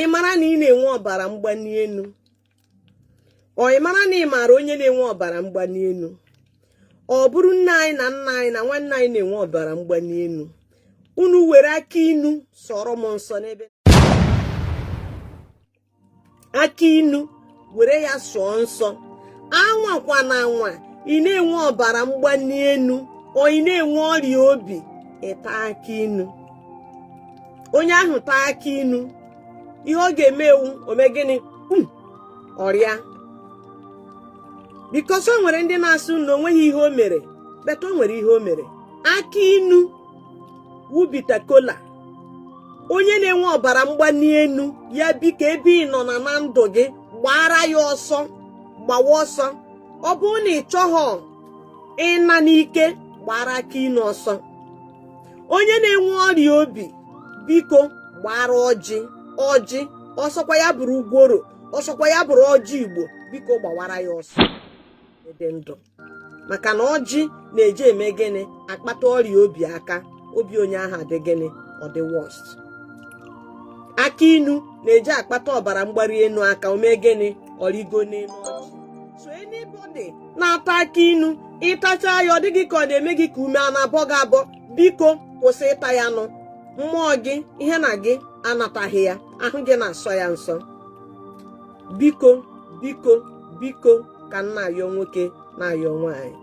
Ị mara na ị na-enwe ọbara mgbani elu, ọ ị mara na ị maara onye na-enwe ọbara mgbani elu, ọ bụrụ nne anyị na nna anyị na nwanne anyị na-enwe ọbara mgbani elu, unu were akị inu sọrọ m nsọ n'ebe akị inu, were ya sụọ nsọ. Anwakwana anwa ị na-enwe ọbara mgbani elu, ọ ị na-enwe ọrịa obi, ịta akị inu. Onye ahụ taa akị inu, ihe ọ ga-eme ewu ome gịnị? Ọrịa. Because o nwere ndị na-asị na onweghị ihe o mere, but o nwere ihe o mere. Akị inu wu bitter kola. Onye na-enwe ọbara mgbali elu, ya biko, ebe ị nọ na na ndụ gị, gbara ya ọsọ, gbawa ọsọ. Ọ bụrụ na ị chọghọ ịna n'ike, gbara akị inu ọsọ. Onye na-enwe ọrịa obi, biko gbara ọjị, ọjị ọsọkwa ya bụrụ ugworo, ọsọkwa ya bụrụ ọjị Igbo, biko gbawara ya ọsọ dị ndụ, maka na ọjị na-eji eme gịnị? Akpata ọrịa obi aka. Obi onye ahụ adị gịnị? Ọ dị worst. Akị inu na-eji akpata ọbara mgbali elu aka. O mee gịnị? Ọrigo n'elu ọjị. So anybody na-ata akị inu, ịtacha ya, ọ dịghị ka ọ na-eme gị ka ume a na-abọ gị abọ, biko kwụsị ịta ya. Nụ mmụọ gị, ihe na gị anataghị ya, ahụ gị na-asọ ya nsọ. Biko, biko, biko, ka m na-ayọ nwoke, na-ayọ nwaanyị.